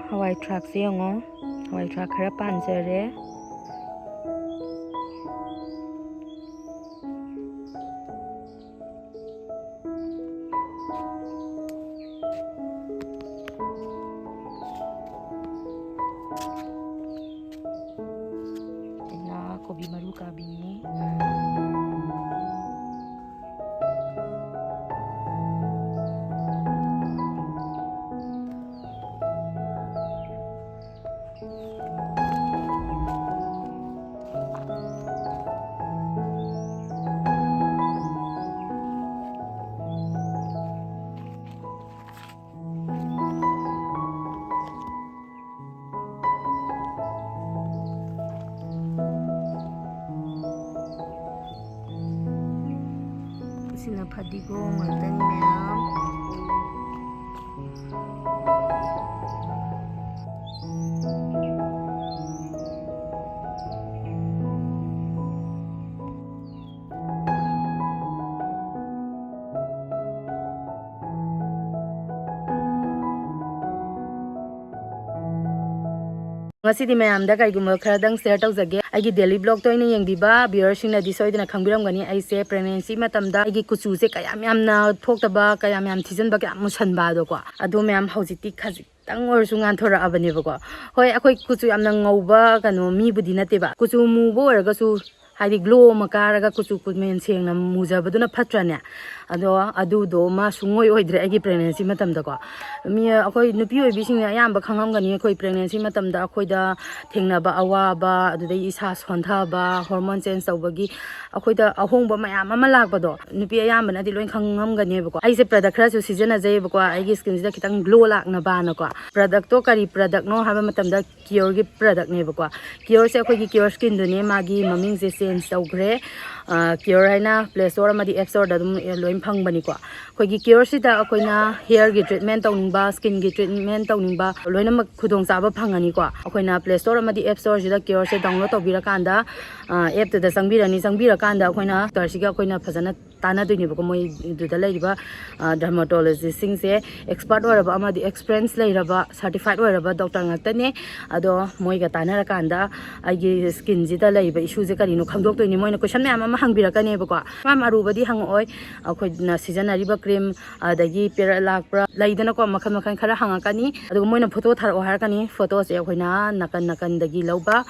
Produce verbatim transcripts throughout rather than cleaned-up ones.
ꯍꯋꯥꯏ ꯊ꯭ꯔꯥꯛꯁꯦ ꯌꯦꯡꯉꯣ, ꯍꯋꯥꯏ ꯊ꯭ꯔꯥꯛ ꯈꯔ ꯄꯥꯟꯖꯔꯦ꯫ ꯑꯩꯅ ꯀꯣꯕꯤ ꯃꯔꯨ ꯀꯥꯕꯤꯅꯤ꯫ ꯁꯤꯅ ꯐꯗꯤꯒꯣꯝ ꯉꯥꯛꯇꯅꯤ ꯃꯌꯥꯝ꯫ ꯉꯁꯤꯗꯤ ꯃꯌꯥꯝꯗ ꯀꯔꯤꯒꯨꯝꯕ ꯈꯔꯗꯪ share ꯇꯧꯖꯒꯦ꯫ ꯑꯩꯒꯤ daily vlogꯇ ꯑꯣꯏꯅ ꯌꯦꯡꯕꯤꯕ viewerꯁꯤꯡꯅꯗꯤ ꯁꯣꯏꯗꯅ ꯈꯪꯕꯤꯔꯝꯒꯅꯤ, ꯑꯩꯁꯦ pregnancy ꯃꯇꯝꯗ ꯑꯩꯒꯤ ꯀꯨꯆꯨꯁꯦ ꯀꯌꯥꯝ ꯌꯥꯝꯅ ꯊꯣꯛꯇꯕ, ꯀꯌꯥꯝ ꯌꯥꯝ ꯊꯤꯖꯤꯟꯕ, ꯀꯌꯥꯝ ꯃꯨꯁꯟꯕ ꯑꯗꯣꯀꯣ꯫ ꯑꯗꯣ ꯃꯌꯥꯝ ꯍꯧꯖꯤꯛꯇꯤ ꯈꯖꯤꯛꯇꯪ ꯑꯣꯏꯔꯁꯨ ꯉꯥꯟꯊꯣꯔꯛꯑꯕꯅꯦꯕꯀꯣ꯫ ꯍꯣꯏ, ꯑꯩꯈꯣꯏ ꯀꯨꯆꯨ ꯌꯥꯝꯅ ꯉꯧꯕ ꯀꯩꯅꯣ ꯃꯤꯕꯨꯗꯤ ꯅꯠꯇꯦꯕ, ꯀꯨꯆꯨ ꯃꯨꯕ ꯑꯣꯏꯔꯒꯁꯨ ꯍꯥꯏꯗꯤ glow ꯑꯃ ꯀꯥꯔꯒ ꯀꯨꯆꯨ ꯀꯨꯃꯦꯟ ꯁꯦꯡꯅ ꯃꯨꯖꯕꯗꯨꯅ ꯐꯠꯇ꯭ꯔꯅꯦ? ꯑꯗꯣ ꯑꯗꯨꯗꯣ ꯃꯥ ꯁꯨꯡꯑꯣꯏ ꯑꯣꯏꯗ꯭ꯔꯦ ꯑꯩꯒꯤ pregnancy ꯃꯇꯝꯗꯀꯣ꯫ ꯃꯤ, ꯑꯩꯈꯣꯏ ꯅꯨꯄꯤ ꯑꯣꯏꯕꯤꯁꯤꯡꯅ ꯑꯌꯥꯝꯕ ꯈꯪꯉꯝꯒꯅꯤ, ꯑꯩꯈꯣꯏ pregnancy ꯃꯇꯝꯗ ꯑꯩꯈꯣꯏꯗ ꯊꯦꯡꯅꯕ ꯑꯋꯥꯕ, ꯑꯗꯨꯗꯒꯤ ꯏꯁꯥ ꯁꯣꯟꯊꯕ, hormone change ꯇꯧꯕꯒꯤ ꯑꯩꯈꯣꯏꯗ ꯑꯍꯣꯡꯕ ꯃꯌꯥꯝ ꯑꯃ ꯂꯥꯛꯄꯗꯣ ꯅꯨꯄꯤ ꯑꯌꯥꯝꯕꯅꯗꯤ ꯂꯣꯏ ꯈꯪꯉꯝꯒꯅꯦꯕꯀꯣ꯫ ꯑꯩꯁꯦ product ꯈꯔꯁꯨ ꯁꯤꯖꯤꯟꯅꯖꯩꯕꯀꯣ, ꯑꯩꯒꯤ skinꯁꯤꯗ ꯈꯤꯇꯪ glow ꯂꯥꯛꯅꯕꯅꯀꯣ꯫ Productꯇꯣ ꯀꯔꯤ productꯅꯣ ꯍꯥꯏꯕ ꯃꯇꯝꯗ Cureꯒꯤ productꯅꯦꯕꯀꯣ꯫ Cureꯁꯦ ꯑꯩꯈꯣꯏꯒꯤ Cure Skinꯗꯨꯅꯦ, ꯃꯥꯒꯤ ꯃꯃꯤꯡꯁꯦ change ꯇꯧꯈ꯭ꯔꯦ꯫ ꯑ, Cure ꯍꯥꯏꯅ Play Store ꯑꯃꯗꯤ App Storeꯗ ꯑꯗꯨꯝ ꯂꯣꯏ ꯐꯪꯕꯅꯤꯀꯣ꯫ ꯑꯩꯈꯣꯏꯒꯤ Cureꯁꯤꯗ ꯑꯩꯈꯣꯏꯅ hairꯒꯤ treatment ꯇꯧꯅꯤꯡꯕ, skinꯒꯤ treatment ꯇꯧꯅꯤꯡꯕ ꯂꯣꯏꯅꯃꯛ ꯈꯨꯗꯣꯡꯆꯥꯕ ꯐꯪꯉꯅꯤꯀꯣ꯫ ꯑꯩꯈꯣꯏꯅ Play Store ꯑꯃꯗꯤ App Storeꯁꯤꯗ Cureꯁꯦ download ꯇꯧꯕꯤꯔꯀꯥꯟꯗ, ꯑ, appꯇꯨꯗ ꯆꯪꯕꯤꯔꯅꯤ꯫ ꯆꯪꯕꯤꯔꯀꯥꯟꯗ ꯑꯩꯈꯣꯏꯅ doctorꯁꯤꯒ ꯑꯩꯈꯣꯏꯅ ꯐꯖꯅ ꯇꯥꯟꯅꯗꯣꯏꯅꯦꯕꯀꯣ꯫ ꯃꯣꯏꯗꯨꯗ ꯂꯩꯔꯤꯕ ꯗꯔꯃꯥꯇꯣꯂꯣꯖꯤꯁꯁꯤꯡꯁꯦ ꯑꯦꯛꯁꯄꯔꯠ ꯑꯣꯏꯔꯕ ꯑꯃꯗꯤ ꯑꯦꯛꯁꯄꯤꯔꯤꯌꯦꯟꯁ ꯂꯩꯔꯕ, ꯁꯔꯇꯤꯐꯥꯏꯠ ꯑꯣꯏꯔꯕ ꯗꯣꯛꯇꯔ ꯉꯥꯛꯇꯅꯦ꯫ ꯑꯗꯣ ꯃꯣꯏꯒ ꯇꯥꯟꯅꯔꯀꯥꯟꯗ ꯑꯩꯒꯤ ꯁ꯭ꯀꯤꯟꯁꯤꯗ ꯂꯩꯔꯤꯕ ꯏꯁꯨꯁꯦ ꯀꯔꯤꯅꯣ ꯈꯪꯗꯣꯛꯇꯣꯏꯅꯤ꯫ ꯃꯣꯏꯅ ꯀꯣꯏꯁꯟ ꯃꯌꯥꯝ ꯑꯃ ꯍꯪꯕꯤꯔꯛꯀꯅꯦꯕꯀꯣ꯫ ꯌꯥꯝ ꯑꯔꯨꯕꯗꯤ ꯍꯪꯉꯛꯑꯣꯏ꯫ ꯑꯩꯈꯣꯏꯅ ꯁꯤꯖꯤꯟꯅꯔꯤꯕ ꯀ꯭ꯔꯤꯝ, ꯑꯗꯒꯤ ꯄꯤꯔꯛ ꯂꯥꯛꯄ꯭ꯔꯥ, ꯂꯩꯗꯅꯀꯣ, ꯃꯈꯜ ꯃꯈꯜ ꯈꯔ ꯍꯪꯉꯛꯀꯅꯤ꯫ ꯑꯗꯨꯒ ꯃꯣꯏꯅ ꯐꯣꯇꯣ ꯊꯥꯔꯛꯑꯣ ꯍꯥꯏꯔꯛꯀꯅꯤ꯫ ꯐꯣꯇꯣꯁꯦ ꯑꯩꯈꯣꯏꯅ ꯅꯥꯀꯟ ꯅꯥꯀꯟꯗꯒꯤ ꯂꯧꯕ,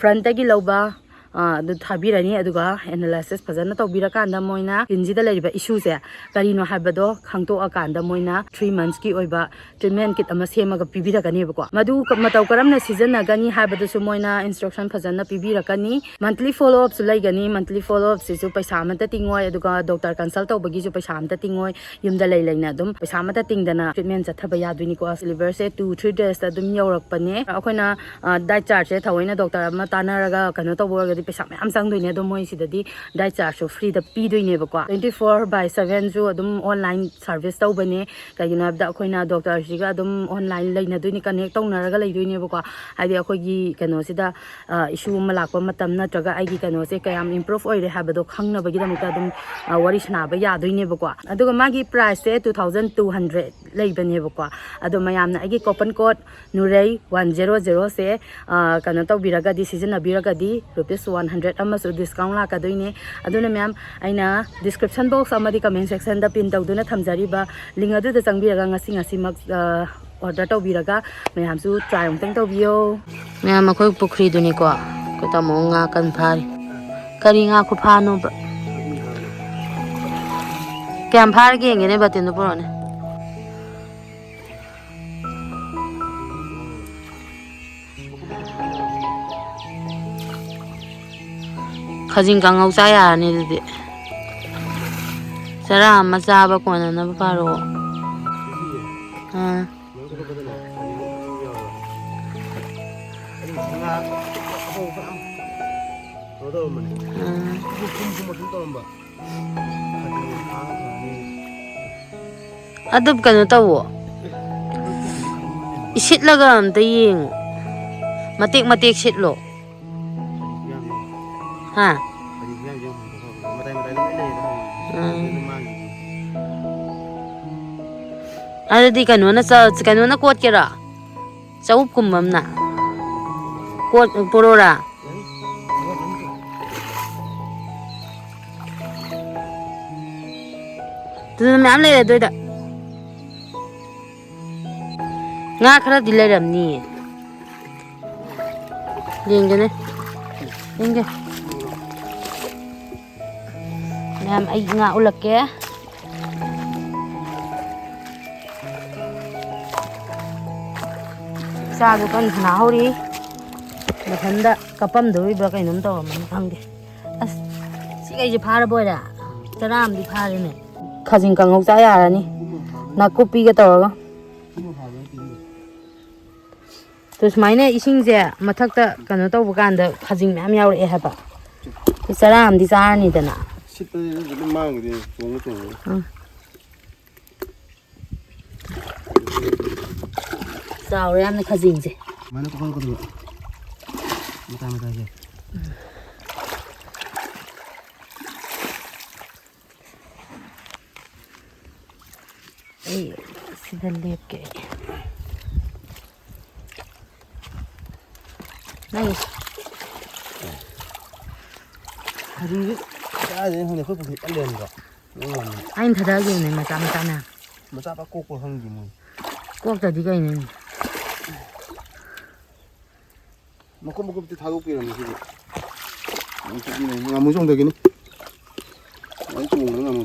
ꯐ꯭ꯔꯟꯠꯇꯒꯤ ꯂꯧꯕ, ꯑ, ꯑꯗꯨ ꯊꯥꯕꯤꯔꯅꯤ꯫ ꯑꯗꯨꯒ ꯑꯦꯅꯥꯂꯥꯏꯁꯤꯁ ꯐꯖꯅ ꯇꯧꯕꯤꯔꯀꯥꯟꯗ ꯃꯣꯏꯅ ꯁ꯭ꯀꯤꯟꯁꯤꯗ ꯂꯩꯔꯤꯕ ꯏꯁꯨꯁꯦ ꯀꯔꯤꯅꯣ ꯍꯥꯏꯕꯗꯣ ꯈꯪꯗꯣꯛꯑꯀꯥꯟꯗ ꯃꯣꯏꯅ ꯊ꯭ꯔꯤ ꯃꯟꯁꯀꯤ ꯑꯣꯏꯕ ꯇ꯭ꯔꯤꯠꯃꯦꯟ ꯀꯤꯠ ꯑꯃ ꯁꯦꯝꯃꯒ ꯄꯤꯕꯤꯔꯛꯀꯅꯦꯕꯀꯣ꯫ ꯃꯗꯨ ꯀ-, ꯃꯇꯧ ꯀꯔꯝꯅ ꯁꯤꯖꯤꯟꯅꯒꯅꯤ ꯍꯥꯏꯕꯗꯨꯁꯨ ꯃꯣꯏꯅ ꯏꯟꯁꯇ꯭ꯔꯛꯁꯟ ꯐꯖꯅ ꯄꯤꯕꯤꯔꯛꯀꯅꯤ꯫ ꯃꯟꯠꯂꯤ ꯐꯣꯂꯣ ꯑꯞꯁꯨ ꯂꯩꯒꯅꯤ꯫ ꯃꯟꯠꯂꯤ ꯐꯣꯂꯣ ꯑꯞꯁꯤꯁꯨ ꯄꯩꯁꯥ ꯑꯃꯠꯇ ꯇꯤꯡꯉꯣꯏ, ꯑꯗꯨꯒ ꯗꯣꯛꯇꯔ ꯀꯟꯁꯜ ꯇꯧꯕꯒꯤꯁꯨ ꯄꯩꯁꯥ ꯑꯃꯠꯇ ꯇꯤꯡꯉꯣꯏ꯫ ꯌꯨꯝꯗ ꯂꯩ ꯂꯩꯅ ꯑꯗꯨꯝ ꯄꯩꯁꯥ ꯑꯃꯠꯇ ꯇꯤꯡꯗꯅ ꯇ꯭ꯔꯤꯠꯃꯦꯟ ꯆꯠꯊꯕ ꯌꯥꯗꯣꯏꯅꯤꯀꯣ꯫ ꯂꯤꯚꯔꯁꯦ ꯇꯨ ꯊ꯭ꯔꯤ ꯗꯦꯖꯇ ꯑꯗꯨꯝ ꯌꯧꯔꯛꯄꯅꯦ꯫ ꯑꯩꯈꯣꯏꯅ, ꯑ, ꯗꯥꯏꯠ ꯆꯥꯔꯠꯁꯦ ꯊꯑꯣꯏꯅ ꯗꯣꯛꯇꯔ ꯑꯃ ꯇꯥꯟꯅꯔꯒ ꯀꯩꯅꯣ ꯇꯧꯕ ꯑꯣꯏꯔꯒꯗꯤ ꯄꯩꯁꯥ ꯃꯌꯥꯝ ꯆꯪꯗꯣꯏꯅꯦ꯫ ꯑꯗꯣ ꯃꯣꯏ ꯁꯤꯗꯗꯤ ꯗꯥꯏꯠ ꯆꯥꯔꯠꯁꯨ ꯐ꯭ꯔꯤꯗ ꯄꯤꯗꯣꯏꯅꯦꯕꯀꯣ꯫ ꯇ꯭ꯋꯦꯟꯇꯤ ꯐꯣꯔ ꯕꯥꯏ ꯁꯚꯦꯟꯁꯨ ꯑꯗꯨꯝ ꯑꯣꯟꯂꯥꯏꯟ ꯁꯥꯔꯚꯤꯁ ꯇꯧꯕꯅꯦ꯫ ꯀꯩꯒꯤꯅꯣ ꯍꯥꯏꯕꯗ ꯑꯩꯈꯣꯏꯅ ꯗꯣꯛꯇꯔꯁꯤꯒ ꯑꯗꯨꯝ ꯑꯣꯟꯂꯥꯏꯟ ꯂꯩꯅꯗꯣꯏꯅꯤ, ꯀꯅꯦꯛ ꯇꯧꯅꯔꯒ ꯂꯩꯗꯣꯏꯅꯦꯕꯀꯣ꯫ ꯍꯥꯏꯗꯤ ꯑꯩꯈꯣꯏꯒꯤ ꯀꯩꯅꯣꯁꯤꯗ, ꯑ, ꯏꯁꯨ ꯑꯃ ꯂꯥꯛꯄ ꯃꯇꯝ ꯅꯠꯇ꯭ꯔꯒ ꯑꯩꯒꯤ ꯀꯩꯅꯣꯁꯦ ꯀꯌꯥꯝ ꯏꯝꯄ꯭ꯔꯨꯞ ꯑꯣꯏꯔꯦ ꯍꯥꯏꯕꯗꯣ ꯈꯪꯅꯕꯒꯤꯗꯃꯛꯇ ꯑꯗꯨꯝ, ꯑ, ꯋꯥꯔꯤ ꯁꯥꯟꯅꯕ ꯌꯥꯗꯣꯏꯅꯦꯕꯀꯣ꯫ ꯑꯗꯨꯒ ꯃꯥꯒꯤ ꯄ꯭ꯔꯥꯏꯁꯁꯦ ꯇꯨ ꯊꯥꯎꯖꯟ ꯇꯨ ꯍꯟꯗ꯭ꯔꯦꯠ ꯂꯩꯕꯅꯦꯕꯀꯣ꯫ ꯑꯗꯣ ꯃꯌꯥꯝꯅ ꯑꯩꯒꯤ ꯀꯣꯄꯟ ꯀꯣꯗ ꯅꯨꯔꯩ ꯋꯥꯟ ꯖꯦꯔꯣ ꯖꯦꯔꯣꯁꯦ, ꯑ, ꯀꯩꯅꯣ ꯇꯧꯕꯤꯔꯒꯗꯤ, ꯁꯤꯖꯤꯟꯅꯕꯤꯔꯒꯗꯤ ꯔꯨꯄꯤꯁ ꯋꯥꯟ ꯍꯟꯗ꯭ꯔꯦꯠ ꯑꯃꯁꯨ ꯗꯤꯁꯀꯥꯎꯟ ꯂꯥꯛꯀꯗꯣꯏꯅꯦ꯫ ꯑꯗꯨꯅ ꯃꯌꯥꯝ, ꯑꯩꯅ ꯗꯤꯁꯀ꯭ꯔꯤꯞꯁꯟ ꯕꯣꯛꯁ ꯑꯃꯗꯤ ꯀꯃꯦꯟ ꯁꯦꯛꯁꯟꯗ ꯄꯤꯟ ꯇꯧꯗꯨꯅ ꯊꯝꯖꯔꯤꯕ ꯂꯤꯡ ꯑꯗꯨꯗ ꯆꯪꯕꯤꯔꯒ ꯉꯁꯤ ꯉꯁꯤꯃꯛ, ꯑ, ꯑꯣꯔꯗꯔ ꯇꯧꯕꯤꯔꯒ ꯃꯌꯥꯝꯁꯨ ꯇ꯭ꯔꯥꯏ ꯑꯃꯨꯛꯇꯪ ꯇꯧꯕꯤꯌꯣ꯫ ꯃꯌꯥꯝ, ꯑꯩꯈꯣꯏ ꯄꯨꯈ꯭ꯔꯤꯗꯨꯅꯤꯀꯣ, ꯑꯩꯈꯣꯏ ꯇꯥꯃꯣ ꯉꯥ ꯀꯟꯅ ꯐꯥꯔꯤ꯫ ꯀꯔꯤ ꯉꯥ ꯈꯨꯐꯥꯅꯣꯕ? ꯀꯌꯥꯝ ꯐꯥꯔꯒꯦ ꯌꯦꯡꯒꯦꯅꯦ, ꯕꯥꯇꯤꯟꯗꯣ ꯄꯨꯔꯛꯑꯣꯅꯦ꯫ ꯈꯖꯤꯡ ꯀꯥꯡꯉꯧ ꯆꯥ ꯌꯥꯔꯅꯤ ꯑꯗꯨꯗꯤ꯫ ꯆꯔꯥ ꯑꯃ ꯆꯥꯕ ꯀꯣꯟꯅꯅꯕ ꯐꯥꯔꯛꯑꯣ꯫ ꯑꯥ꯫ ꯑꯥ꯫ ꯑꯗꯨ ꯀꯩꯅꯣ ꯇꯧꯋꯣ, ꯏꯁꯤꯠꯂꯒ ꯑꯝꯇ ꯌꯦꯡꯉꯣ, ꯃꯇꯦꯛ ꯃꯇꯦꯛ ꯁꯤꯠꯂꯣ꯫ ꯍꯥ? ꯑꯗꯨꯗꯤ ꯀꯩꯅꯣꯅ ꯆ-, ꯀꯩꯅꯣꯅ ꯀꯣꯠꯀꯦꯔꯣ? ꯆꯧꯞꯀꯨꯝꯕ ꯑꯃꯅ? ꯀꯣꯠ-, ꯄꯣꯔꯣꯔꯥ? ꯑꯗꯨꯅ ꯃꯌꯥꯝ ꯂꯩꯔꯦ ꯑꯗꯨꯏꯗ꯫ ꯉꯥ ꯈꯔꯗꯤ ꯂꯩꯔꯝꯅꯤꯌꯦ꯫ ꯌꯦꯡꯒꯦꯅꯦ꯫ ꯌꯦꯡꯒꯦ꯫ ꯃꯌꯥꯝ ꯑꯩ ꯉꯥ ꯎꯠꯂꯛꯀꯦ꯫ ꯏꯆꯥꯁꯨ ꯀꯟꯅ ꯁꯥꯟꯅꯍꯧꯔꯤ꯫ ꯃꯊꯟꯇ ꯀꯞꯄꯝꯗꯣꯔꯤꯕ꯭ꯔꯥ ꯀꯩꯅꯣꯝ ꯇꯧꯔꯝꯃꯅꯤ ꯈꯪꯗꯦ꯫ ꯑꯁ, ꯁꯤꯈꯩꯁꯦ ꯐꯥꯔꯕ ꯑꯣꯏꯔꯦ? ꯆꯔꯥ ꯑꯃꯗꯤ ꯐꯥꯔꯦꯅꯦ꯫ ꯈꯥꯖꯤꯡ ꯀꯥꯡꯍꯧ ꯆꯥ ꯌꯥꯔꯅꯤ꯫ ꯅꯥꯀꯨꯞꯄꯤꯒ ꯇꯧꯔꯒ꯫ ꯑꯗꯨ ꯁꯨꯃꯥꯏꯅ ꯏꯁꯤꯡꯁꯦ ꯃꯊꯛꯇ ꯀꯩꯅꯣ ꯇꯧꯕ ꯀꯥꯟꯗ ꯈꯥꯖꯤꯡ ꯃꯌꯥꯝ ꯌꯥꯎꯔꯛꯑꯦ ꯍꯥꯏꯕ꯫ ꯁꯤ ꯆꯔꯥ ꯑꯃꯗꯤ ꯆꯥꯔꯅꯤꯗꯅ꯫ ꯁꯤꯠꯄꯗꯤ ꯑꯗꯨꯝ ꯃꯥꯡꯈꯤꯗꯣꯏꯅꯤ, ꯆꯣꯡꯉ ꯆꯣꯡꯉꯒ꯫ ꯎꯝ꯫ ꯆꯥꯎꯔꯦ ꯌꯥꯝꯅ ꯈꯥꯖꯤꯡꯁꯦ꯫ ꯁꯨꯃꯥꯏꯅ ꯀꯣꯛꯍꯜꯂꯛꯀꯗꯣꯏꯕ꯫ ꯃꯇꯥꯏ ꯃꯇꯥꯏꯁꯦ꯫ ꯑꯩ ꯁꯤꯗ ꯂꯦꯞꯀꯦ ꯑꯩ꯫ ꯅꯪ ꯈꯥꯖꯤꯡꯁꯦ ꯀꯗꯥꯏꯗꯩꯅꯣ ꯈꯪꯗꯦ, ꯑꯩꯈꯣꯏ ꯄꯨꯈ꯭ꯔꯤ ꯄꯜꯂꯦꯟꯗ꯭ꯔꯣ? ꯅꯪ ꯉꯥꯃꯨ꯫ ꯑꯩꯅ ꯊꯥꯗꯈꯤꯕꯅꯦ ꯃꯆꯥ ꯃꯆꯥ ꯃꯌꯥꯝ꯫ ꯃꯆꯥ ꯄꯥꯛ ꯀꯣꯛꯄ ꯈꯪꯗꯦ ꯃꯣꯏ꯫ ꯀꯣꯛꯇꯗꯤ ꯀꯩꯅꯣꯅꯦ꯫ ꯃꯈꯨꯞ ꯃꯈꯨꯞꯇꯤ ꯊꯥꯗꯣꯛꯄꯤꯔꯝꯃꯦ ꯁꯤꯗꯤ꯫ ꯉꯥꯃꯨ ꯆꯣꯡꯊꯈꯤꯅꯤ꯫ ꯂꯣꯏ ꯆꯣꯡꯉꯦ ꯉꯥꯃꯨ꯫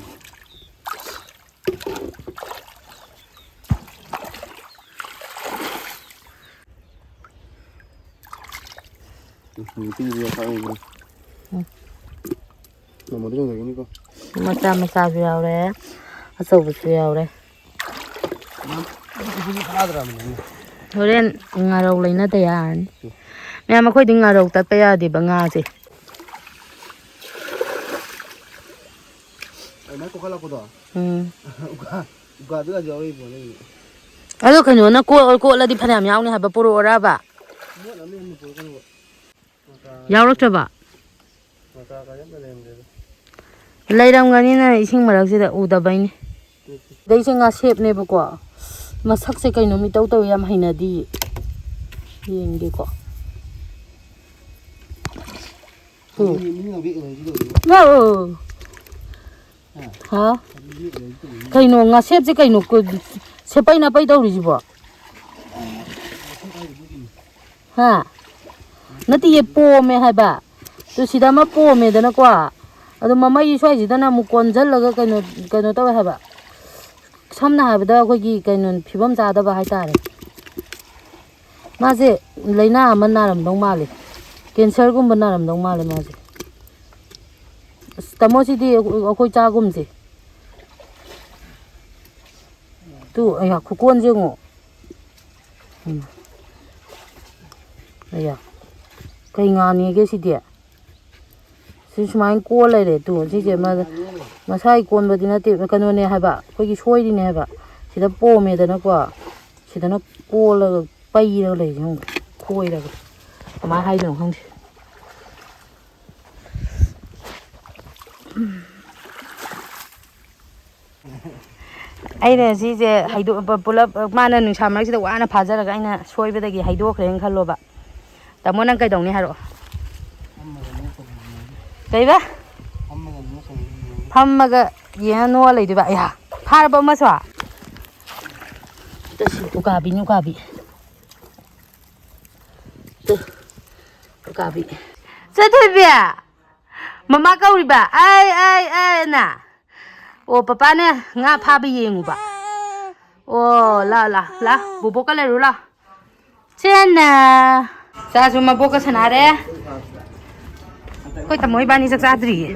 ꯎꯝ, ꯅꯨꯄꯤꯗꯤ ꯌꯥꯝ ꯄꯥꯛꯏꯕꯣ꯫ ꯎꯝ꯫ ꯉꯥꯃꯨꯗꯤ ꯆꯣꯡꯊꯈꯤꯅꯤꯀꯣ꯫ ꯃꯆꯥ ꯃꯆꯥꯁꯨ ꯌꯥꯎꯔꯦ, ꯑꯆꯧꯕꯁꯨ ꯌꯥꯎꯔꯦ꯫ ꯃꯌꯥꯝ ꯐꯥꯗ꯭ꯔꯕꯅꯤꯅꯦ꯫ ꯍꯣꯔꯦꯟ ꯉꯥꯔꯧ ꯂꯩꯅꯗ ꯌꯥꯔꯅꯤ꯫ ꯃꯌꯥꯝ, ꯑꯩꯈꯣꯏꯗꯤ ꯉꯥꯔꯧ ꯇꯠꯄ ꯌꯥꯗꯦꯕ ꯉꯥꯁꯦ꯫ ꯑꯗꯨꯃꯥꯏꯅ ꯀꯣꯛꯈꯠꯂꯛꯄꯗꯣ? ꯎꯝ꯫ ꯎꯀꯥ-, ꯎꯀꯥꯕꯤꯒꯁꯨ ꯌꯥꯎꯔꯛꯏ ꯄꯣꯠꯅꯤ꯫ ꯑꯗꯣ ꯀꯩꯅꯣꯅ ꯀꯣ-, ꯀꯣꯠꯂꯗꯤ ꯐꯅꯌꯥꯝ ꯌꯥꯎꯅꯤ ꯍꯥꯏꯕ, ꯄꯨꯔꯛꯑꯣꯔꯕ? ꯃꯣꯠꯂꯝꯅꯤ ꯑꯃꯨꯛ ꯄꯨꯔꯛꯀꯅꯨꯕ꯫ ꯃꯆꯥ-, ꯌꯥꯎꯔꯛꯇ꯭ꯔꯕ? ꯃꯆꯥ ꯀꯔꯤꯝꯇ ꯂꯩꯔꯝꯗꯦꯗ꯫ ꯂꯩꯔꯝꯒꯅꯤꯅ ꯏꯁꯤꯡ ꯃꯔꯛꯁꯤꯗ ꯎꯗꯕꯩꯅꯤ꯫ ꯅꯠꯇꯦ꯫ ꯑꯗꯩꯁꯦ ꯉꯥꯁꯦꯞꯅꯦꯕꯀꯣ꯫ ꯃꯁꯛꯁꯦ ꯀꯩꯅꯣ ꯃꯤꯇꯧ ꯇꯧꯋꯦ, ꯌꯥꯝ ꯍꯩꯅꯗꯤꯌꯦ꯫ ꯌꯦꯡꯒꯦꯀꯣ꯫ ꯎꯝ꯫ ꯃꯤ-, ꯃꯤ ꯉꯥꯡꯕꯤ ꯀꯩꯅꯣꯁꯤ ꯇꯧꯔꯤꯕ꯫ ꯂꯥꯛꯑꯣ꯫ ꯍꯥ? ꯍꯥ? ꯃꯤ ꯉꯥꯡꯕꯤ ꯀꯩꯅꯣꯁꯤ ꯇꯧꯔꯤꯕ꯫ ꯀꯩꯅꯣ ꯉꯥꯁꯦꯞꯁꯦ ꯀꯩꯅꯣ ꯀ-, ꯁꯦꯄꯩ ꯅꯥꯄꯩ ꯇꯧꯔꯤꯁꯤꯕꯣ? ꯍꯥ? ꯅꯠꯇꯤꯌꯦ, ꯄꯣꯝꯃꯦ ꯍꯥꯏꯕ꯫ ꯇꯨ ꯁꯤꯗ ꯑꯃ ꯄꯣꯝꯃꯦꯗꯅꯀꯣ꯫ ꯑꯗꯣ ꯃꯃꯩ ꯁ꯭ꯋꯥꯏꯁꯤꯗꯅ ꯑꯃꯨꯛ ꯀꯣꯟꯁꯤꯜꯂꯒ ꯀꯩꯅꯣ, ꯀꯩꯅꯣ ꯇꯧꯋꯦ ꯍꯥꯏꯕ꯫ ꯁꯝꯅ ꯍꯥꯏꯔꯕꯗ ꯑꯩꯈꯣꯏꯒꯤ ꯀꯩꯅꯣ ꯐꯤꯕꯝ ꯆꯥꯗꯕ ꯍꯥꯏꯇꯥꯔꯦ꯫ ꯃꯥꯁꯦ ꯂꯥꯏꯅꯥ ꯑꯃ ꯅꯥꯔꯝꯗꯧ ꯃꯥꯜꯂꯦ꯫ ꯀꯦꯟꯁꯔꯒꯨꯝꯕ ꯅꯥꯔꯝꯗꯧ ꯃꯥꯜꯂꯦ ꯃꯥꯁꯦ꯫ ꯑꯁ, ꯇꯥꯃꯣ ꯁꯤꯗꯤ ꯑꯩꯈꯣꯏ ꯆꯥꯒꯨꯝꯁꯦ꯫ ꯇꯨ, ꯑꯌꯥ, ꯈꯨꯀꯣꯟꯁꯦ ꯌꯦꯡꯉꯣ꯫ ꯎꯝ꯫ ꯑꯌꯥ꯫ ꯀꯩ ꯉꯥꯅꯦꯒꯦ ꯁꯤꯗꯤ? ꯁꯤ ꯁꯨꯃꯥꯏꯅ ꯀꯣꯜ ꯂꯩꯔꯦ꯫ ꯇꯨ, ꯁꯤꯁꯦ ꯃ-, ꯃꯁꯥꯒꯤ ꯀꯣꯟꯕꯗꯤ ꯅꯠꯇꯦ, ꯀꯩꯅꯣꯅꯦ ꯍꯥꯏꯕ, ꯑꯩꯈꯣꯏꯒꯤ ꯁꯣꯏꯔꯤꯅꯦ ꯍꯥꯏꯕ꯫ ꯁꯤꯗ ꯄꯣꯝꯃꯦꯗꯅꯀꯣ꯫ ꯁꯤꯗꯅ ꯀꯣꯜꯂꯒ ꯄꯩꯔꯒ ꯂꯩꯔꯤꯁꯦ ꯌꯦꯡꯉꯨ꯫ ꯈꯣꯏꯔꯒ꯫ ꯀꯃꯥꯏꯅ ꯍꯥꯏꯗꯣꯏꯅꯣ ꯈꯪꯗꯦ꯫ ꯑꯩꯅ ꯁꯤꯁꯦ ꯍꯩꯗꯣꯛ-, ꯄ-, ꯄꯨꯂꯞ ꯃꯥꯅ ꯅꯨꯡꯁꯥ ꯃꯔꯛꯁꯤꯗ ꯋꯥꯅ ꯐꯥꯖꯔꯒ ꯑꯩꯅ ꯁꯣꯏꯕꯗꯒꯤ ꯍꯩꯗꯣꯛꯈ꯭ꯔꯦꯅ ꯈꯜꯂꯣꯕ꯫ ꯇꯥꯃꯣ, ꯅꯪ ꯀꯩꯗꯧꯅꯤ ꯍꯥꯏꯔꯛꯑꯣ꯫ ꯀꯩꯕ? ꯐꯝꯃꯒ ꯌꯦꯡꯉ ꯅꯣꯛꯑ ꯂꯩꯗꯣꯏꯕ꯫ ꯑꯌꯥ, ꯐꯥꯔꯕ ꯑꯃꯁꯨ? ꯇꯨ ꯁꯤ ꯎꯀꯥꯕꯤꯅꯤ, ꯎꯀꯥꯕꯤ꯫ ꯇꯨ, ꯎꯀꯥꯕꯤ꯫ ꯆꯦ ꯊꯣꯏꯕꯤ! ꯃꯃꯥ ꯀꯧꯔꯤꯕ꯫ ꯑꯩ, ꯑꯩ, ꯑꯩ ꯑꯅ꯫ ꯑꯣ, ꯄꯄꯥꯅꯦ ꯉꯥ ꯐꯥꯕ ꯌꯦꯡꯉꯨꯕ꯫ ꯑꯣ, ꯂꯥ, ꯂꯥ, ꯂꯥ꯫ ꯕꯣꯕꯣꯛꯀ ꯂꯩꯔꯨ ꯂꯥ꯫ ꯆꯦꯟꯅ꯫ ꯆꯥꯁꯨ ꯃꯕꯣꯛꯀ ꯁꯥꯟꯅꯔꯦ꯫ ꯑꯩꯈꯣꯏ ꯇꯥꯃꯣ ꯏꯕꯥꯅꯤ ꯆꯥꯛ ꯆꯥꯗ꯭ꯔꯤꯌꯦ꯫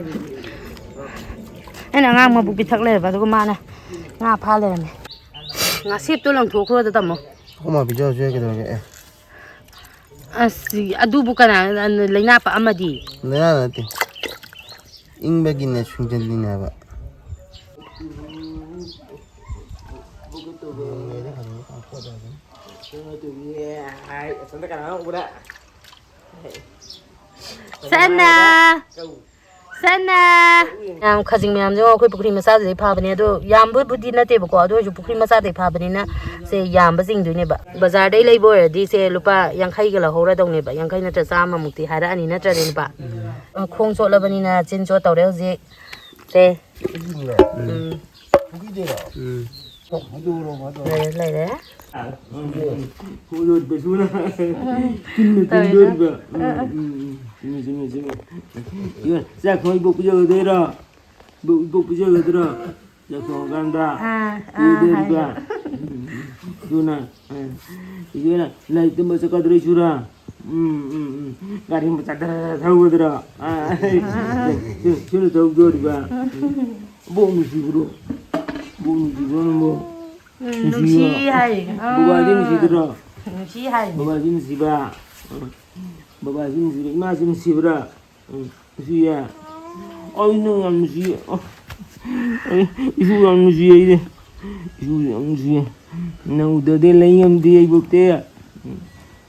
ꯑꯩꯅ ꯑꯉꯥꯡ ꯃꯕꯨꯛ ꯄꯤꯊꯛ ꯂꯩꯔꯕ, ꯑꯗꯨꯒ ꯃꯥꯅ ꯉꯥ ꯐꯥ ꯂꯩꯔꯝꯃꯦ꯫ ꯉꯥꯁꯦꯞꯇꯣ ꯂꯪꯊꯣꯛꯈ꯭ꯔꯣꯗ, ꯇꯥꯃꯣ꯫ ꯑꯩꯈꯣꯏ ꯃꯥ ꯄꯤꯖꯔꯁꯨ ꯌꯥꯏ, ꯀꯩꯗꯧꯔꯒꯦ? ꯑꯦ꯫ ꯑꯁ, ꯑꯗꯨꯕꯨ ꯀꯅꯥ, ꯂꯥꯏꯅꯥ ꯄꯛꯑꯝꯃꯗꯤ? ꯂꯥꯏꯅꯥ ꯅꯠꯇꯦ꯫ ꯏꯪꯕꯒꯤꯅꯦ ꯁꯨꯡꯖꯜꯂꯤꯅꯦ ꯍꯥꯏꯕ꯫ ꯁꯅꯥ! ꯆꯟꯅ! ꯌꯥꯝ ꯈꯖꯤꯡ ꯃꯌꯥꯝꯁꯦ ꯑꯩꯈꯣꯏ ꯄꯨꯈ꯭ꯔꯤ ꯃꯆꯥꯗꯨꯗꯩ ꯐꯥꯕꯅꯦ꯫ ꯑꯗꯣ ꯌꯥꯝꯕꯕꯨꯗꯤ ꯅꯠꯇꯦꯕꯀꯣ, ꯑꯗꯨ ꯑꯣꯏꯔꯁꯨ ꯄꯨꯈ꯭ꯔꯤ ꯃꯆꯥꯗꯩ ꯐꯥꯕꯅꯤꯅ ꯁꯦ ꯌꯥꯝꯕ ꯆꯤꯡꯗꯣꯏꯅꯦꯕ꯫ ꯕꯖꯥꯔꯗꯩ ꯂꯩꯕ ꯑꯣꯏꯔꯗꯤ ꯁꯦ ꯂꯨꯄꯥ ꯌꯥꯡꯈꯩꯒ ꯂꯧꯍꯧꯔꯗꯧꯅꯦꯕ, ꯌꯥꯡꯈꯩ ꯅꯠꯇ꯭ꯔ ꯆꯥꯝꯃꯃꯨꯛꯇꯤ ꯍꯥꯏꯔꯛꯑꯅꯤ, ꯅꯠꯇ꯭ꯔꯅꯦ ꯅꯨꯄꯥ? ꯎꯝ, ꯈꯣꯡ ꯆꯣꯠꯂꯕꯅꯤꯅ ꯆꯤꯟ ꯆꯣꯠ ꯇꯧꯔꯦ ꯍꯧꯖꯤꯛ꯫ ꯁꯦ꯫ ꯎꯝ꯫ ꯎꯝ꯫ ꯂꯩꯔꯦ, ꯂꯩꯔꯦ꯫ ꯍꯨꯗꯣꯠꯄꯁꯨꯅ ꯆꯤꯟꯅ ꯇꯧꯔꯤꯅꯣ? ꯇꯨꯝꯗꯣꯔꯤꯕ꯫ ꯎꯝ, ꯎꯝ, ꯎꯝ, ꯎꯝ꯫ ꯆꯨꯝꯃꯦ, ꯆꯨꯝꯃꯦ, ꯆꯨꯝꯃꯦ꯫ ꯏꯃꯥ, ꯆꯥꯛ ꯊꯣꯡ ꯏꯕꯣꯛ ꯄꯤꯖꯒꯗꯣꯏꯔꯣ? ꯏꯕꯣꯛ, ꯏꯕꯣꯛ ꯄꯤꯖꯒꯗ꯭ꯔꯣ? ꯆꯥꯛ ꯊꯣꯡꯉꯀꯥꯟꯗ ꯑꯥ, ꯑꯥ, ꯄꯤꯖꯗꯣꯔꯤꯕ꯫ ꯍꯥꯏꯌꯣ꯫ ꯎꯝ, ꯎꯝ, ꯎꯝ꯫ ꯑꯗꯨꯅ, ꯑ, ꯏꯆꯦꯅ ꯂꯥꯏꯔꯤꯛ ꯇꯝꯕ ꯆꯠꯀꯗ꯭ꯔꯣ ꯏꯁꯨꯔ? ꯎꯝ, ꯎꯝ, ꯎꯝ꯫ ꯒꯥꯔꯤ ꯃꯆꯥ ꯙꯔ ꯙꯔ ꯊꯧꯒꯗ꯭ꯔꯣ? ꯑ, ꯁꯤ-, ꯁꯤꯅ ꯊꯧꯗꯣꯔꯤꯕ꯫ ꯕꯣꯛ ꯅꯨꯡꯁꯤꯕ꯭ꯔꯣ? ꯕꯣꯛ ꯅꯨꯡꯁꯤꯕ꯭ꯔꯣ ꯅꯪꯕꯣ? ꯎꯝ, ꯅꯨꯡꯁꯤꯌꯦ꯫ ꯅꯨꯡꯁꯤ ꯍꯥꯏ꯫ ꯕꯕꯥꯗꯤ ꯅꯨꯡꯁꯤꯗ꯭ꯔꯣ? ꯅꯨꯡꯁꯤ ꯍꯥꯏ꯫ ꯕꯕꯥꯗꯤ ꯅꯨꯡꯁꯤꯕ? ꯎꯝ꯫ ꯕꯕꯥꯗꯤ ꯅꯨꯡꯁꯤꯕ? ꯏꯃꯥꯁꯤ ꯅꯨꯡꯁꯤꯕ꯭ꯔꯥ? ꯎꯝ, ꯅꯨꯡꯁꯤꯌꯦ꯫ ꯑꯩ ꯅꯪ ꯌꯥꯝ ꯅꯨꯡꯁꯤꯌꯦ꯫ ꯑꯩ ꯏꯁꯨ ꯌꯥꯝ ꯅꯨꯡꯁꯤꯌꯦ ꯑꯩꯗꯤ꯫ ꯏꯁꯨ ꯌꯥꯝ ꯅꯨꯡꯁꯤꯌꯦ꯫ ꯅꯪ ꯎꯗꯗꯤ ꯂꯩ ꯉꯝꯗꯦ ꯑꯩꯕꯣꯛꯇꯤ꯫ ꯎꯝ꯫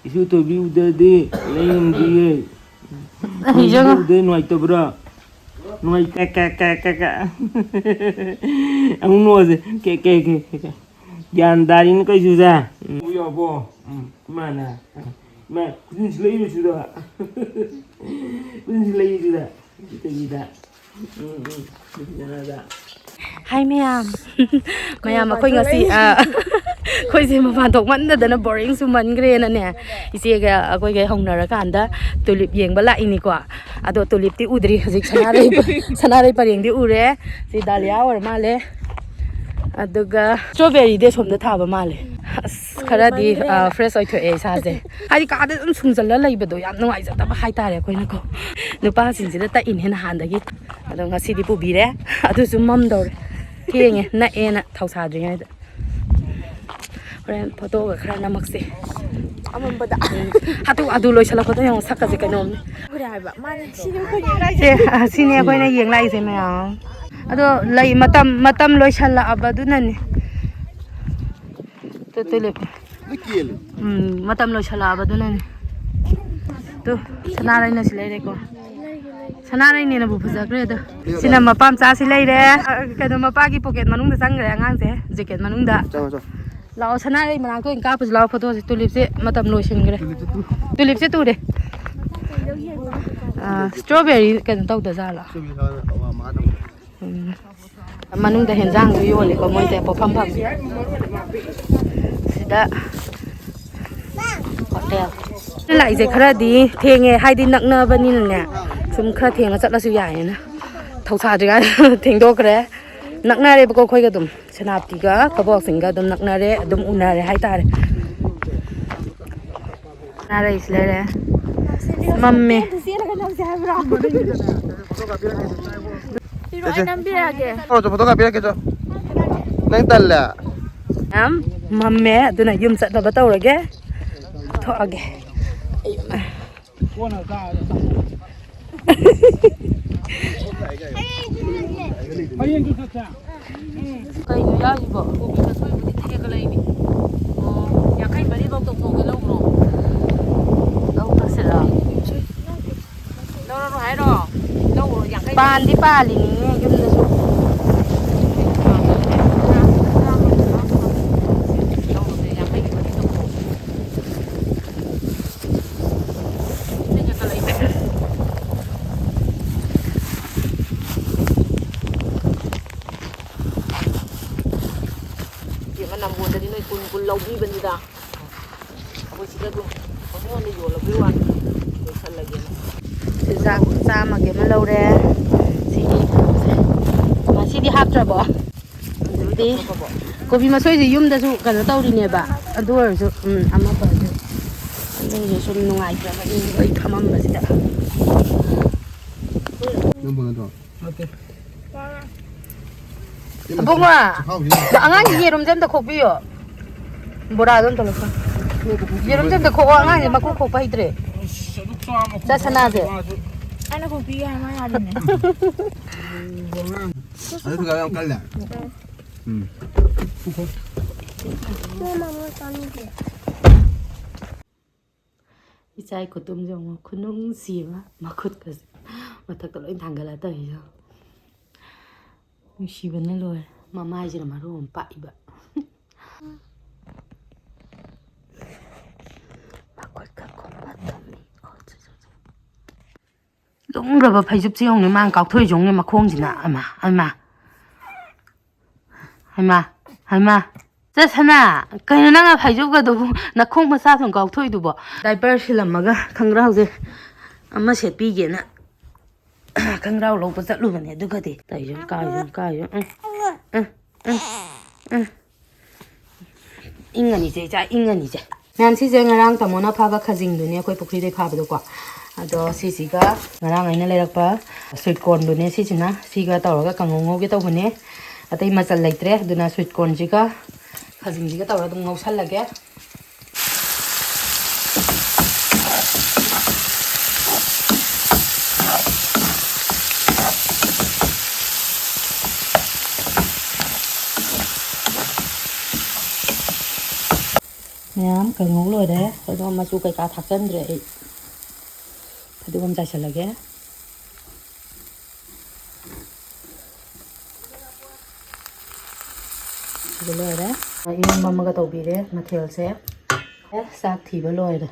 ꯏꯁꯨ ꯊꯣꯏꯕꯤ ꯎꯗꯗꯤ ꯂꯩ ꯉꯝꯗꯤꯌꯦ꯫ ꯑꯩ ꯊꯣꯏꯕꯤ ꯆꯪꯉꯣ꯫ ꯎꯗꯗꯤ ꯅꯨꯡꯉꯥꯏꯇꯕ꯭ꯔꯥ? ꯅꯨꯡꯉꯥꯏ-, ꯀ-, ꯀ-, ꯀ-, ꯀ-, ꯀ-꯫ ꯑꯃꯨꯛ ꯅꯣꯛꯑꯁꯦ꯫ ꯀꯦ, ꯀꯦ, ꯀꯦ, ꯀꯦ, ꯀꯦ꯫ ꯒ꯭ꯌꯥꯟ ꯇꯥꯔꯤꯅ ꯀꯩꯁꯨ ꯁꯦ꯫ ꯎꯝ, ꯎ ꯌꯥꯕꯣ꯫ ꯎꯝ, ꯏꯃꯥꯅ꯫ ꯏꯃꯥ, ꯈꯨꯖꯤꯟꯁꯤ ꯂꯩꯔꯨꯁꯤꯗ꯫ ꯈꯨꯖꯤꯟꯁꯤ ꯂꯩꯔꯨꯁꯤꯗ꯫ ꯀꯩꯒꯤꯗ? ꯎꯝ, ꯎꯝ, ꯎꯝ, ꯎꯝ꯫ ꯍꯥꯏ ꯃꯌꯥꯝ꯫ ꯃꯌꯥꯝ, ꯑꯩꯈꯣꯏ ꯉꯁꯤ, ꯑ, ꯑꯩꯈꯣꯏꯁꯦ ꯃꯄꯥꯟ ꯊꯣꯛꯃꯟꯗꯗꯅ ꯕꯣꯔꯤꯡ ꯆꯨꯃꯟꯈ꯭ꯔꯦꯅꯅꯦ, ꯏꯆꯦꯒ ꯑꯩꯈꯣꯏꯒ ꯍꯧꯅꯔꯀꯥꯟꯗ ꯇꯨꯂꯤꯞ ꯌꯦꯡꯕ ꯂꯥꯛꯏꯅꯤꯀꯣ꯫ ꯑꯗꯣ ꯇꯨꯂꯤꯞꯇꯤ ꯎꯗ꯭ꯔꯤ ꯍꯧꯖꯤꯛ, ꯁꯅꯥꯔꯩ, ꯁꯅꯥꯔꯩ ꯄꯔꯦꯡꯗꯤ ꯎꯔꯦ꯫ ꯁꯤ ꯗꯥꯂꯤꯌꯥ ꯑꯣꯏꯔ ꯃꯥꯜꯂꯦ꯫ ꯑꯗꯨꯒ ꯁ꯭ꯇ꯭ꯔꯣꯕꯦꯔꯤꯗꯤ ꯑꯁꯣꯝꯗ ꯊꯥꯕ ꯃꯥꯜꯂꯦ꯫ ꯑꯁ, ꯈꯔꯗꯤ, ꯑ, ꯐ꯭ꯔꯦꯁ ꯑꯣꯏꯊꯣꯛꯑꯦ ꯏꯁꯥꯁꯦ꯫ ꯍꯥꯏꯗꯤ ꯀꯥꯗ ꯑꯗꯨꯝ ꯁꯨꯡꯖꯜꯂ ꯂꯩꯕꯗꯣ ꯌꯥꯝ ꯅꯨꯡꯉꯥꯏꯖꯗꯕ ꯍꯥꯏꯇꯥꯔꯦ ꯑꯩꯈꯣꯏꯅꯀꯣ꯫ ꯅꯨꯄꯥꯁꯤꯡꯁꯤꯗ ꯇꯛꯏꯅꯦ ꯅꯍꯥꯟꯗꯒꯤ꯫ ꯑꯗꯣ ꯉꯁꯤꯗꯤ ꯄꯨꯕꯤꯔꯦ꯫ ꯑꯗꯨꯁꯨ ꯃꯝꯗꯧꯔꯦ꯫ ꯊꯦꯡꯉꯦ, ꯅꯛꯑꯦꯅ ꯊꯧꯁꯥꯗ꯭ꯔꯤꯉꯩꯗ꯫ ꯍꯣꯔꯦꯟ ꯐꯣꯇꯣꯒ ꯈꯔ ꯅꯝꯃꯛꯁꯦ꯫ ꯑꯃꯝꯕꯗ꯫ ꯎꯝ꯫ ꯍꯥꯊꯨ ꯍꯥꯊꯨ ꯂꯣꯏꯁꯤꯜꯂꯛꯄꯗ ꯌꯦꯡꯉꯣ, ꯁꯛꯀꯁꯦ ꯀꯩꯅꯣꯝꯅꯤ꯫ ꯎꯔꯦ ꯍꯥꯏꯕ꯫ ꯃꯥꯅꯦ, ꯁꯤꯅꯦ ꯑꯩꯈꯣꯏꯅ ꯌꯦꯡꯉꯛꯏꯁꯦ꯫ ꯁꯦ, ꯑ, ꯁꯤꯅꯦ ꯑꯩꯈꯣꯏꯅ ꯌꯦꯡ ꯂꯥꯛꯏꯁꯦ ꯃꯌꯥꯝ꯫ ꯑꯗꯣ ꯂꯩ ꯃꯇꯝ, ꯃꯇꯝ ꯂꯣꯏꯁꯜꯂꯛꯑꯕꯗꯨꯅꯅꯦ꯫ Two, tulip. ꯂꯣꯏ ꯀꯦꯜꯂꯦ꯫ ꯎꯝ, ꯃꯇꯝ ꯂꯣꯏꯁꯜꯂꯛꯑꯕꯗꯨꯅꯅꯦ꯫ ꯇꯨ, ꯁꯅꯥꯔꯩꯅꯁꯨ ꯂꯩꯔꯦꯀꯣ꯫ ꯁꯅꯥꯔꯩꯅꯦꯅꯕꯨ ꯐꯖꯈ꯭ꯔꯦꯗ꯫ ꯁꯤꯅ ꯃꯄꯥ ꯃꯆꯥꯁꯤ ꯂꯩꯔꯦ꯫ ꯑ, ꯀꯩꯅꯣ, ꯃꯄꯥꯒꯤ ꯄꯣꯀꯦꯠ ꯃꯅꯨꯡꯗ ꯆꯪꯈ꯭ꯔꯦ ꯑꯉꯥꯡꯁꯦ, ꯖꯦꯀꯦꯠ ꯃꯅꯨꯡꯗ꯫ ꯆꯪꯉꯣ, ꯆꯪꯉꯣ꯫ ꯂꯥꯛꯑꯣ, ꯁꯅꯥꯔꯩ ꯃꯅꯥꯛꯇ ꯑꯣꯏꯅ ꯀꯥꯞꯄꯁꯤ ꯂꯥꯛꯑꯣ ꯐꯣꯇꯣꯁꯦ꯫ ꯇꯨꯂꯤꯞꯁꯦ ꯃꯇꯝ ꯂꯣꯏꯁꯤꯟꯈ꯭ꯔꯦ꯫ ꯇꯨꯂꯤꯞꯁꯦ ꯇꯨ-, ꯇꯨꯂꯤꯞꯁꯦ ꯇꯨꯔꯦ꯫ ꯑ, ꯁ꯭ꯇ꯭ꯔꯣꯕꯦꯔꯤ ꯀꯩꯅꯣ ꯇꯧꯗꯖꯥꯠꯂꯣ? ꯎꯝ꯫ ꯃꯅꯨꯡꯗ ꯍꯦꯟꯖꯥꯡꯁꯨ ꯌꯣꯜꯂꯤꯀꯣ ꯃꯣꯏꯁꯦ, ꯄꯣꯠꯐꯝ ꯐꯝ꯫ ꯁꯤꯗ ꯍꯣꯇꯦꯜ꯫ ꯂꯥꯛꯏꯁꯦ ꯈꯔꯗꯤ ꯊꯦꯡꯉꯦ, ꯍꯥꯏꯗꯤ ꯅꯛꯅꯕꯅꯤꯅꯅꯦ, ꯁꯨꯝ ꯈꯔ ꯊꯦꯡꯅ ꯆꯠꯂꯁꯨ ꯌꯥꯏꯌꯦꯅ ꯊꯧꯁꯥꯗ꯭ꯔꯤꯀꯥꯟꯗ ꯊꯦꯡꯗꯣꯛꯈ꯭ꯔꯦ꯫ ꯅꯛꯅꯔꯦꯕꯀꯣ ꯑꯩꯈꯣꯏꯒ ꯑꯗꯨꯝ, ꯁꯦꯅꯥꯄꯇꯤꯒ ꯀꯕꯣꯛ ꯆꯤꯡꯒ ꯑꯗꯨꯝ ꯅꯛꯅꯔꯦ, ꯑꯗꯨꯝ ꯎꯅꯔꯦ ꯍꯥꯏꯇꯥꯔꯦ꯫ ꯁꯅꯥꯔꯩꯁꯤ ꯂꯩꯔꯦ꯫ ꯃꯝꯃꯦ꯫ ꯐꯣꯇꯣ ꯀꯥꯞꯄꯤꯔꯛꯀꯦ ꯆꯣ꯫ ꯅꯪ ꯇꯜꯂꯦ? ꯌꯥꯝ ꯃꯝꯃꯦ, ꯑꯗꯨꯅ ꯌꯨꯝ ꯆꯠꯅꯕ ꯇꯧꯔꯒꯦ꯫ ꯊꯣꯛꯑꯒꯦ꯫ ꯀꯩꯅꯣ ꯌꯥꯎꯔꯤꯕꯣ? ꯀꯣꯕꯤ ꯃꯁꯣꯏꯕꯨꯗꯤ ꯇꯤꯡꯉꯒ ꯂꯩꯅꯤ꯫ ꯑꯣ, ꯌꯥꯡꯈꯩ ꯃꯔꯤ ꯐꯥꯎ ꯇꯧꯊꯣꯛꯑꯒꯦ, ꯂꯧꯕ꯭ꯔꯣ? ꯂꯧꯈ꯭ꯔꯁꯤꯔꯣ? ꯂꯧꯔꯔꯣ ꯍꯥꯏꯔꯣ? ꯂꯧꯔꯣ, ꯌꯥꯡꯈꯩ꯫ ꯄꯥꯟꯗꯤ ꯄꯥꯜꯂꯤꯅꯤꯅꯦ ꯌꯨꯝꯗꯁꯨ꯫ ꯂꯧꯔꯣꯁꯦ, ꯌꯥꯡꯈꯩꯒꯤ ꯃꯔꯤ ꯇꯧꯊꯣꯛꯑꯣ꯫ ꯏꯕꯦꯝꯃ, ꯅꯝꯕꯣꯜꯗꯗꯤ ꯅꯣꯏ ꯀꯨꯟ ꯀꯨꯟ ꯂꯧꯕꯤꯕꯅꯤꯗ꯫ ꯑꯩꯈꯣꯏ ꯁꯤꯗ ꯑꯗꯨꯝ ꯄꯪꯌꯣꯟꯗ ꯌꯣꯜꯂꯕꯩ ꯋꯥꯅꯤ, ꯂꯣꯏꯁꯜꯂꯒꯦꯅ꯫ ꯆꯨꯖꯥꯛ ꯆꯥꯝꯃꯒꯤ ꯑꯃ ꯂꯧꯔꯦ꯫ ꯁꯤꯒꯤ ꯀꯩꯅꯣꯁꯦ, ꯉꯁꯤꯗꯤ ꯍꯥꯞꯇ꯭ꯔꯕꯣ? ꯑꯗꯨꯗꯤ ꯀꯣꯕꯤ ꯃꯁꯣꯏꯁꯦ ꯌꯨꯝꯗꯁꯨ ꯀꯩꯅꯣ ꯇꯧꯔꯤꯅꯦꯕ, ꯑꯗꯨ ꯑꯣꯏꯔꯁꯨ, ꯎꯝ, ꯑꯃ ꯐꯔꯁꯨ ꯑꯗꯨꯒꯤ ꯁꯨꯝ ꯅꯨꯡꯉꯥꯏꯇ꯭ꯔꯕ ꯏꯃꯨꯡꯗ ꯑꯩ ꯊꯝꯃꯝꯕꯁꯤꯗ꯫ ꯅꯪꯕꯨ ꯅꯠꯇ꯭ꯔꯣ? ꯅꯠꯇꯦ꯫ ꯑꯕꯨꯡꯉꯣ, ꯆꯈꯥꯎꯁꯤ ꯑꯉꯥꯡꯒꯤ ꯌꯦꯔꯨꯝꯁꯦ ꯑꯝꯇ ꯈꯣꯛꯄꯤꯌꯣ꯫ ꯕꯣꯔꯥꯗꯣ ꯑꯝꯇ ꯂꯧꯁꯤꯜꯂꯣ꯫ ꯌꯦꯔꯨꯝꯁꯦ ꯑꯝꯇ ꯈꯣꯛꯑꯣ, ꯑꯉꯥꯡꯁꯦ ꯃꯀꯨ ꯈꯣꯛꯄ ꯍꯩꯇ꯭ꯔꯦ꯫ ꯆꯠ ꯁꯅꯥꯁꯦ꯫ ꯑꯩꯅ ꯈꯣꯛꯄꯤꯒꯦ ꯍꯥꯏ ꯃꯥ ꯌꯥꯗꯦꯅꯦ꯫ ꯑꯗꯨ ꯌꯥꯝ ꯀꯜꯂꯦ꯫ ꯎꯝ꯫ ꯏꯆꯥꯒꯤ ꯈꯨꯇꯨꯝꯁꯦ ꯌꯦꯡꯉꯣ, ꯈꯨꯅꯨꯡꯁꯤ ꯑꯃ, ꯃꯈꯨꯠꯀꯁꯦ꯫ ꯃꯊꯛꯇ ꯂꯣꯏ ꯊꯥꯡꯒꯠꯂ ꯇꯧꯔꯤꯗꯣ꯫ ꯅꯨꯡꯁꯤꯕꯅ ꯂꯣꯏꯔꯦ꯫ ꯃꯃꯥꯏꯁꯤꯅ ꯃꯔꯣꯟ ꯑꯃ ꯄꯥꯛꯏꯕ꯫ ꯃꯈꯨꯠꯀ ꯈꯨꯝꯃ ꯊꯝꯃꯤ꯫ ꯑꯣ, ꯆ-, ꯆ-, ꯆ-, ꯂꯨꯝꯈ꯭ꯔꯕ ꯐꯩꯖꯨꯞꯁꯦ ꯌꯦꯡꯉꯨꯅꯦ, ꯃꯥꯅ ꯀꯥꯎꯊꯣꯛꯏꯁꯦ ꯌꯦꯡꯉꯨꯅꯦ, ꯃꯈꯣꯡꯁꯤꯅ꯫ ꯑꯃ, ꯑꯃ꯫ ꯍꯩꯃꯥ, ꯍꯩꯃꯥ꯫ ꯆꯠꯁꯅꯥ, ꯀꯩꯅꯣ ꯅꯪꯅ ꯐꯩꯖꯨꯞꯀꯗꯨꯕꯨ ꯅꯈꯣꯡ ꯃꯆꯥ ꯊꯣꯡ ꯀꯥꯎꯊꯣꯛꯏꯗꯨꯕꯣ? ꯗꯥꯏꯄꯔ ꯁꯤꯜꯂꯝꯃꯒ ꯈꯪꯒ꯭ꯔꯥꯎꯁꯦ ꯑꯃ ꯁꯦꯠꯄꯤꯒꯦꯅ ꯈꯪꯒ꯭ꯔꯥꯎ ꯂꯧꯕ ꯆꯠꯂꯨꯕꯅꯦ꯫ ꯑꯗꯨꯒꯗꯤ ꯇꯧꯔꯤꯁꯦ ꯀꯥꯏꯁꯨ, ꯀꯥꯏꯁꯨ꯫ ꯎꯝ, ꯎꯝ, ꯎꯝ, ꯎꯝ꯫ ꯏꯪꯉꯅꯤꯁꯦ ꯏꯆꯥ, ꯏꯪꯉꯅꯤꯁꯦ꯫ ꯃꯌꯥꯝ, ꯁꯤꯁꯦ ꯉꯔꯥꯡ ꯇꯥꯃꯣꯅ ꯐꯥꯕ ꯈꯥꯖꯤꯡꯗꯨꯅꯦ, ꯑꯩꯈꯣꯏ ꯄꯨꯈ꯭ꯔꯤꯗꯩ ꯐꯥꯕꯗꯣꯀꯣ꯫ ꯑꯗꯣ ꯁꯤꯁꯤꯒ ꯉꯔꯥꯡ ꯑꯩꯅ ꯂꯩꯔꯛꯄ ꯁ꯭ꯋꯤꯠ ꯀꯣꯔꯟꯗꯨꯅꯦ, ꯁꯤꯁꯤꯅ, ꯁꯤꯒ ꯇꯧꯔꯒ ꯀꯥꯡꯉꯧ ꯉꯧꯒꯦ ꯇꯧꯕꯅꯦ꯫ ꯑꯇꯩ ꯃꯆꯜ ꯂꯩꯇ꯭ꯔꯦ, ꯑꯗꯨꯅ ꯁ꯭ꯋꯤꯠ ꯀꯣꯔꯟꯁꯤꯒ ꯈꯥꯖꯤꯡꯁꯤꯒ ꯇꯧꯔꯒ ꯑꯗꯨꯝ ꯉꯧꯁꯜꯂꯒꯦ꯫ ꯃꯌꯥꯝ, ꯀꯥꯡꯉꯧ ꯂꯣꯏꯔꯦ꯫ ꯑꯗꯣ ꯃꯆꯨ ꯀꯩꯀꯥ ꯊꯥꯛꯆꯟꯗ꯭ꯔꯦ ꯑꯩ꯫ ꯐꯗꯤꯒꯣꯝ ꯆꯥꯏꯁꯜꯂꯒꯦ꯫ ꯁꯤꯒ ꯂꯣꯏꯔꯦ꯫ ꯏꯔꯣꯝꯕ ꯑꯃꯒ ꯇꯧꯕꯤꯔꯦ ꯃꯊꯦꯜꯁꯦ꯫ ꯑꯦ, ꯆꯥꯛ ꯊꯤꯕ ꯂꯣꯏꯔꯦ꯫